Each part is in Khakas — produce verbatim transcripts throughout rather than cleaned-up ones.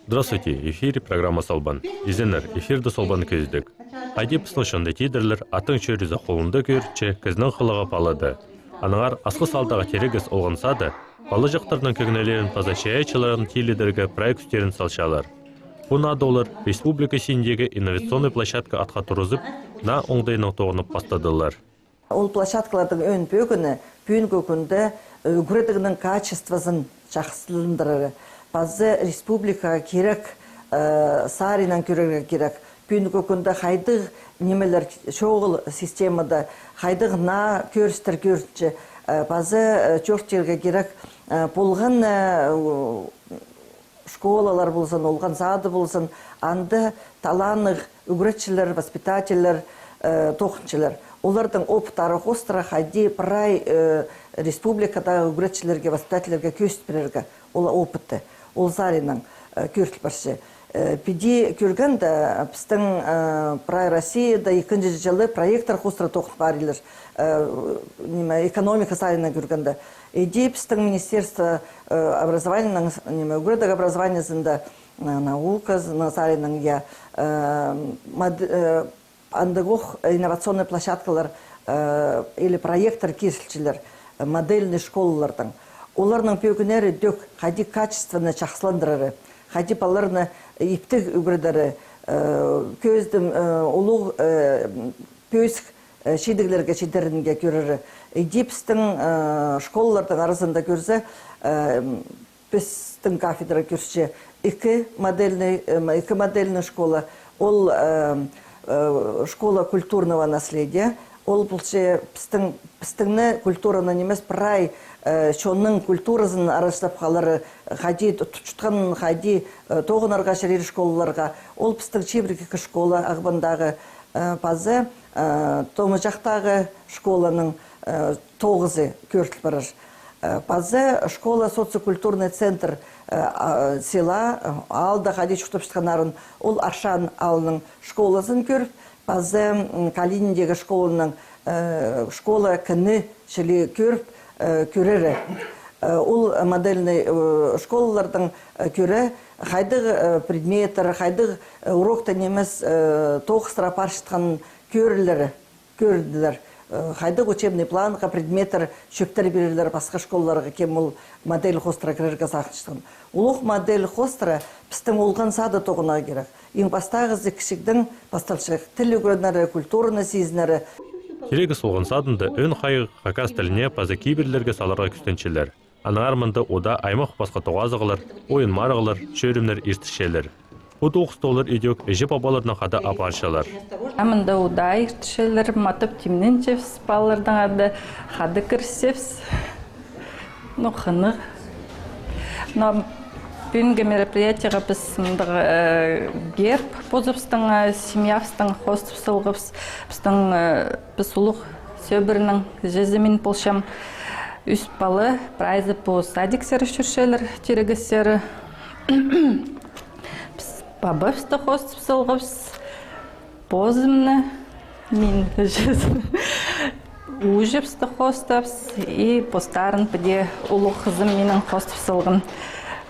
Здравствуйте, эфирде программа «Солбан». Изеннер, эфирде «Солбан» кӧзідіг. Хайди пістің чонда тидірлер: аттың чӧрізі холында кӧрінче, кізінің хылығы палада. Аннаңар Асхыс аалдағы «Тирегес» олған сады палаҷахтарның кӧңнілерін паза чайаачыларын тилідерге прай кӱстерін салчалар. Пу наа да олар республика синіндегі инновационный площадка атха турғызып, наа оңдайнаң тоғынып пастадылар. Ол площадкаларның ӧӧн пӧгіні пӱӱнгі кӱнде, э, ӱгредігнің качествозын чахсыландырары. Паза республикаға кирек, э, саринаң кӧрерге кирек. Пӱӱнгі кӱнде хайдағ нимелер чоғыл системада, хайдағ наа кӧрістер кӧрінче, э, паза, э, чоохтирға кирек, э, полған, э, школалар ползын, олған сады ползын, анда таланнығ ӱгретчілер, воспитательлер, э, тоғынчалар. Олардың опыттары хоостыра хайди прай, э, республикадағы ӱгретчілерге, воспитательлерге кӧзіт пирерге ол опытты, ол саринаң, э, кӧріл парча. Э, піди кӧргенде, пістің, э, прай Россияда ікінҷі чылы проекттер хоостыра тоғын парирлар, э, ниме, экономика саринаң кӧргенде. Иди пістің министерство, э, образованияның, ниме, ӱгредіг образованиезінде, э, науканың саринаң, я, э, мод-, э, андағох инновационный площадкалар, э, или проекттер кирілчелер, э, модельный школаларның. Оларның пӧгіннері тӧк, хайди качествоны чахсыландырары, хайди палаларны иптіг ӱгредері, э, кӧзідім, э, улуғ, э, пӧзік, э, чидіглерге чидерінге кӧрері. Иди пістің, э, школалардың аразында кӧрзе, э, пістің кафедра кӧрче ікі модельный, э, м, ікі модельный школа. Ол, э, э, школа культурного наследия. Ол полча пістің, пістіңні культураны нимес, прай, э, чонның культуразын арачлап халары, хайди ту-, тутчатхан, хайди, э, тоғынарға чарир школаларға. Ол пістің чибіргі ікі школа Ағбандағы, э, паза, э, Томычахтағы школаның, э, тоғызы кӧріл парар. Э, паза школа, социокультурный центр, э, а, села, э, аалда хайди чуртапчатханнарын, ол Аршан аалының школазын кӧріп, паза, м, Калининдегі школаның, э, школа кіні чіли кӧріп, э, кӧрері. Э, ол модельный, э, школаларның, э, кӧре, хайдағ, э, предметтер, хайдағ, э, урокта нимес, э, тоғыстыра парчатхан кӧрілері. Кӧрділер, э, хайдағ учебный планға предметтер чӧптер пирерлер пасха школаларға, кем ол модель хоостыра кірерге сағынчатхан. Улуғ модель хоостыра пістің олған сады тоғынарға кирек. Иң пастағызы кічігдең пасталча тіл ӱгренері, культураны сизінері. «Тирегес» олған садында ӧӧн хайығ хакас тіліне паза кибірлерге саларға кӱстенчелер. Аннаңар мында удаа аймах пасха тоғазығлар, ойын-марығлар, чӧрімнер иртірчелер. Пу тоғысты олар идӧк іҷе-пабаларнаң хада апарчалар. А мында удаа иртірчелер, матап тимненчебіс, палаларнаң хада, хада кірісчебіс. Ну, хынығ. Но пӱӱнгі мероприятиеға піс мындағ, э, герб позыбыстың, э, семьябыстың хоостап салғабыс. Пістің, э, піс улуғ сӧбіренің іҷезі мин полчам. Ӱс пала, прайзы пу садиксер чӧрчелер, Тирегестер. Піс пабабысты хоостап салғабыс, позымны, мин іҷезім, ууҷабысты хоостабыс, и постарын піди улуғ хызым минің хоостап салған.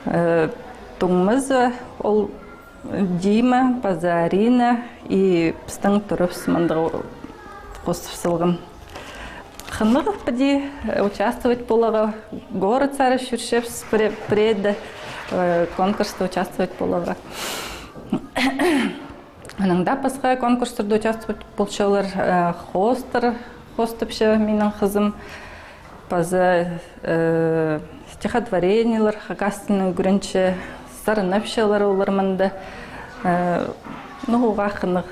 Э, туңмазы ол Дима паза Арина, и пістің турыбыс мындағ хоостап салған. Хынығ піди, э, участвовать поларға, городсар чӧрчебіс піре-, пірееде, э, конкурста участвовать поларға. Анаң даа пасха конкурстарда участвовать полчалар, э, хоостар хоостапча минің хызым. Паза, э, стихотворениелер, хакас тілін ӱгренче, сарнапчалар олар мында. Э, ну, уғаа хынығ.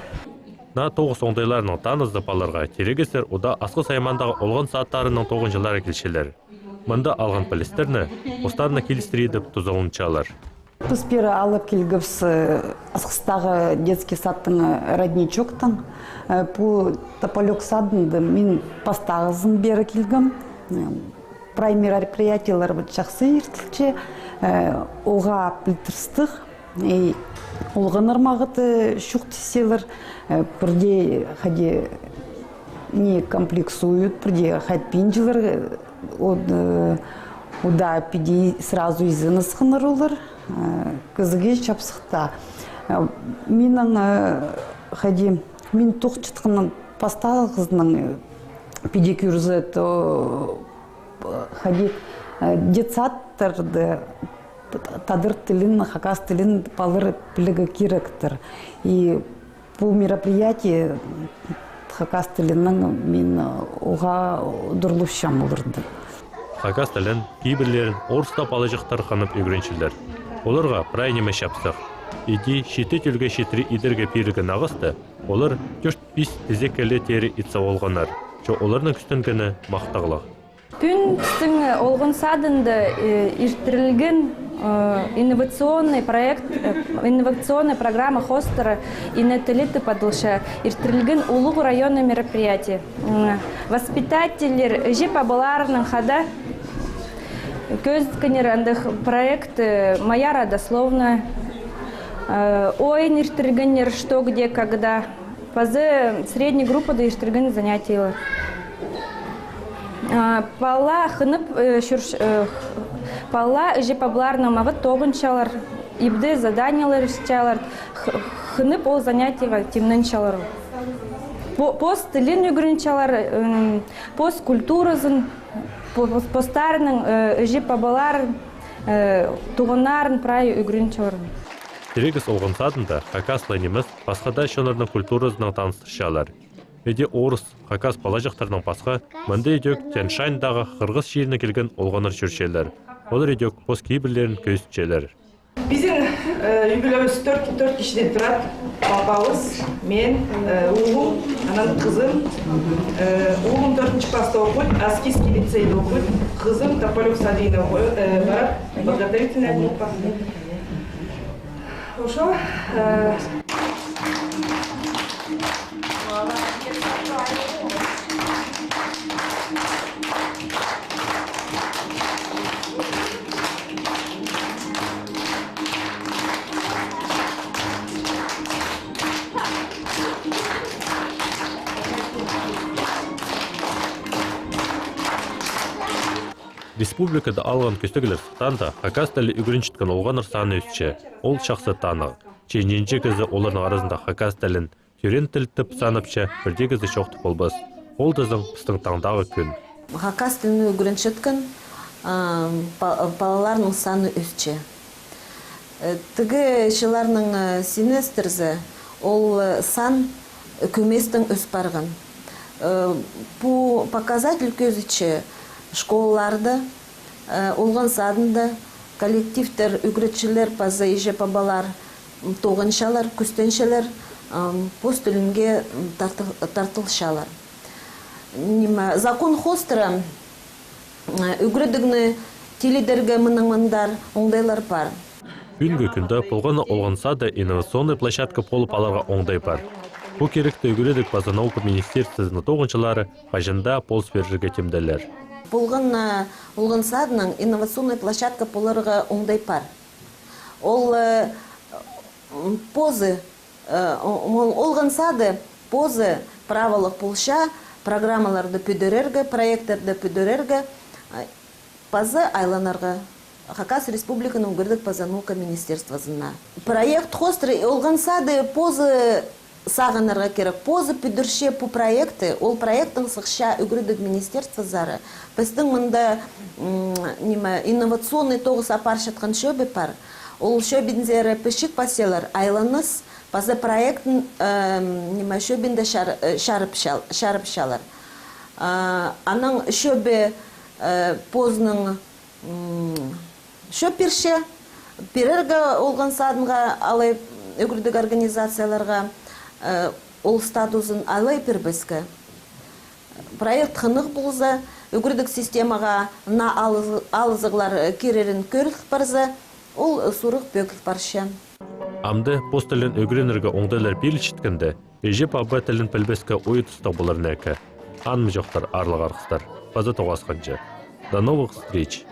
Наа тоғыс оңдайларынаң танызып аларға Тирегестер удаа Асхыс аймағындағы олған садтарының тоғынҷылары килчелер. Мында алған пілістерні постарына килістіре идіп тузаланчалар. Піс пеер алып килгебіс, э, Асхыстағы детский садтың, э, «Родничоктаң». Э, пу Тополёк садында мин пастағызын пеер килгем. Э, прай мероприятиелер вот чахсы иртілче, э, уғаа пілдірістіг. И олғаннар мағат, э, чох тиссілер, э, пірдее хайди не комплексуют, пірдее хатпинчілер, э, од-, э, удаа піди сразу изенісхеннер олар. Э, кізіге чапсыхта. Э, минің, э, хайди, мин тоғынчатханның пастағызының, э, педикюрзі, то, э, хайди, э, детсадтарда т-, т-, тадар тілін, хакас тілін палалар пілерге киректір. И пу мероприятие хакас тілінең мин, э, уғаа удурлапчам оларды. Хакас тілін, кибірлерін орыстап алҷахтар хынып ӱгренчелер. Оларға прай ниме чапсых. Иди читі тӧлге читіре идерге пирілген ағасты олар тӧрт-пис тізеклі теере итсе полғаннар. Че оларның кӱстенгені махтағлығ. Пӱӱн пістің, э, олған садында, э, иртірілген, э, инновационный проект, э, инновационная программа хоостыра «Ине тілі» тіп адалча, иртірілген улуғ районный мероприятие. М, воспитательлер іҷе-пабаларынаң хада кӧзіткеннер андағ проект, э, «Моя родословная», э, ойын иртіргеннер «Что, где, когда». Паза средний группада иртірген занятиелер. А, пала хынып, э, чӧр-, э, х-, пала іҷе-пабаларынаң мағат тоғынчалар, ибде заданиелер ысчалар, х-, хынып ол занятиеге тимненчалар. По-, пос тілін ӱгренчалар, м, пос культуразын, по-, пос-, постарының, э, іҷе-пабаларын, э, туғаннарын прай ӱгренчалар. Тирегес олған садында хакас ла нимес, пасха даа чоннарның культуразынаң таныстырчалар. Іди орыс, хакас палаҷахтарынаң пасха, мында ідӧк Тянь-Шаньдағы хырғыс чирінең килген олғаннар чӧрчелер. Олар ідӧк пос кибірлерін кӧзітчелер. Пістің, э, ӱгілебіс тӧрт, тӧрт кізідең турад: папабыс, мин, э, улум, анаң хызым. Э, улум тӧртінҷі класста оғуд, Аскизский лицейде оғуд, хызым Тополёк садиине оғуд, э, парад, подготовительная группа. Хорошо. Э, Республикада алған кӧстеглер сыхтаанда хакас тілі ӱгренчеткен олғаннар саны ӧсче. Ол чахсы танығ. Че нинҷе кізі оларның аразында хакас тілін тӧреен тіл тіп санапча, пір дее кізі чоохтап полбас. Ол тізең пістің таңдағы кӱн. Хакас тілін ӱгренчеткен, а, па-, палаларның саны ӧсче. Э, тігі чылларның, э, семестрзі ол, э, сан кӧместең ӧс парған. Э, пу показатель кӧзітче: школаларда, э, олған садында коллективтер, ӱгретчілер паза іҷе-пабалар, м, тоғынчалар, кӱстенчелер, м, пос тілінге, м, тарты-, тартылчалар. Ниме, закон хоостыра, м, ӱгредігні тилідерге мынаң мындар оңдайлар пар. Пӱӱнгі кӱнде полған на олған сады инновационный площадка полып аларға оңдай пар. Пу киректі ӱгредіг паза наука министерствозының тоғынҷылары хаҷан даа полыс пирерге тимделер. Полған на олған садынаң инновационный площадка поларға оңдай пар. Ол, э, м, позы, э, о-, ол-, олған сады позы праволығ полча программаларды пӱдірерге, проекттерді пӱдірерге, э, паза айланарға Хакас Республиканың ӱгредіг паза наука министерствозына. Проект хоостыра олған сады позы сағынарға кирек, позы пӱдірче пу проектті, ол проектің сыхча ӱгредіг министерствозар. Пістің мында, м, ниме, инновационный тоғыс апарчатхан чӧбі пар. Ол чӧбінзер пічік пасчалар, айланыс, паза проектін, эм, ниме, чӧбінде чар-, э, чарыпчал-, чарыпчалар. А, анаң чӧбі, э, позының, м, чӧп пирче, пирерге олған садынға алай ӱгредіг организацияларға, э, ол статузын, алай пирбеске. Проект хынығ полза, ӱгредіг системаға наа алыз-, алызығлар, э, кирерін кӧріл парза, ол сурығ пӧгіл парча. Амды пос тілін ӱгренерге оңдайлар пирілчеткенде, іҷе-паба тілін пілбеске уйадыстығ полар неке. Анымҷохтар, аарлығ арғыстар, паза тоғасханҷа. До новых встреч!